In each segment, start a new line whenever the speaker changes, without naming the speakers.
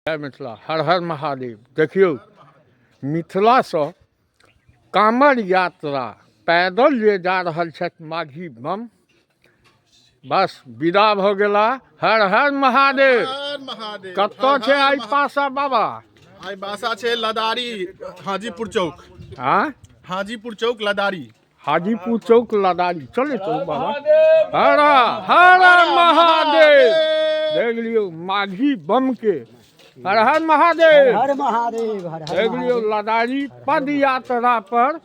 जय मिथिला, हर हर महादेव। देखियौ, मिथिलासँ कामर यात्रा पैदल जे जा रहल छथि माघी बम, बस विदा भऽ गेला। हर हर महादेव।
हर महादेव।
कतऽ छै आइ पासा बाबा?
आइ बासा छै लदारी, हाजीपुर चौक।
आँ?
हाजीपुर चौक, लदारी।
हाजीपुर चौक, लदारी। चले चलू बाबा। हर हर महादेव। देख लियौ माघी बम के। हर हर महादेव।
हर महादेव, हर हर।
देख लियौ, लदारी पद यात्रा पर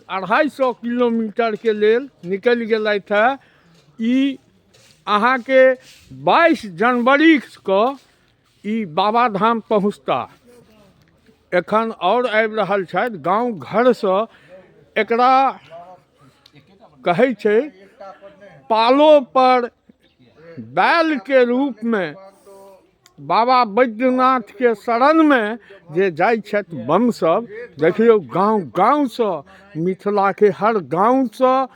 250 किलोमीटर के लेल निकलि गेलथि है। ई अहाँके 22 जनवरी के ई बाबा धाम पहुँचता। एखन आओर आबि रहल छथि गाँव घरसँ। एकरा कहै छै पालो पर बैलके रूपमे बाबा बैद्यनाथके शरणमे जे जाइ छथि बम सब। देखियौ, गाँव गाँवसँ, मिथिलाके हर गाँवसँ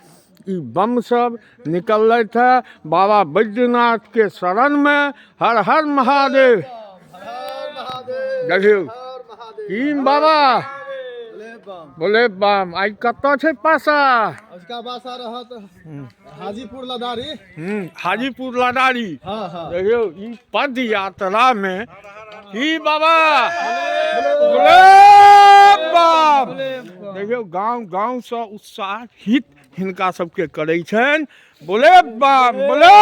ई बम सब निकललथि है बाबा बैद्यनाथके शरणमे। हर हर महादेव। देखियौ की बाबा बोले बम। आइ कतऽ छै पासा?
अजुका बासा रहत हाजीपुर, लदारी।
हाजीपुर, लदारी।
हाँ।
देखियौ, ई पद यात्रा मे की बाबा बोले बम। देखियौ, गाँव गाँवसँ उत्साहित हिनका सबके करै छनि। बोले बम, बोले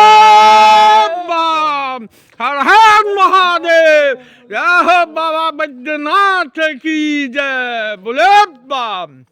बम, हर हर महादेव, जय हो बाबा बैद्यनाथ की जय, बोले बम।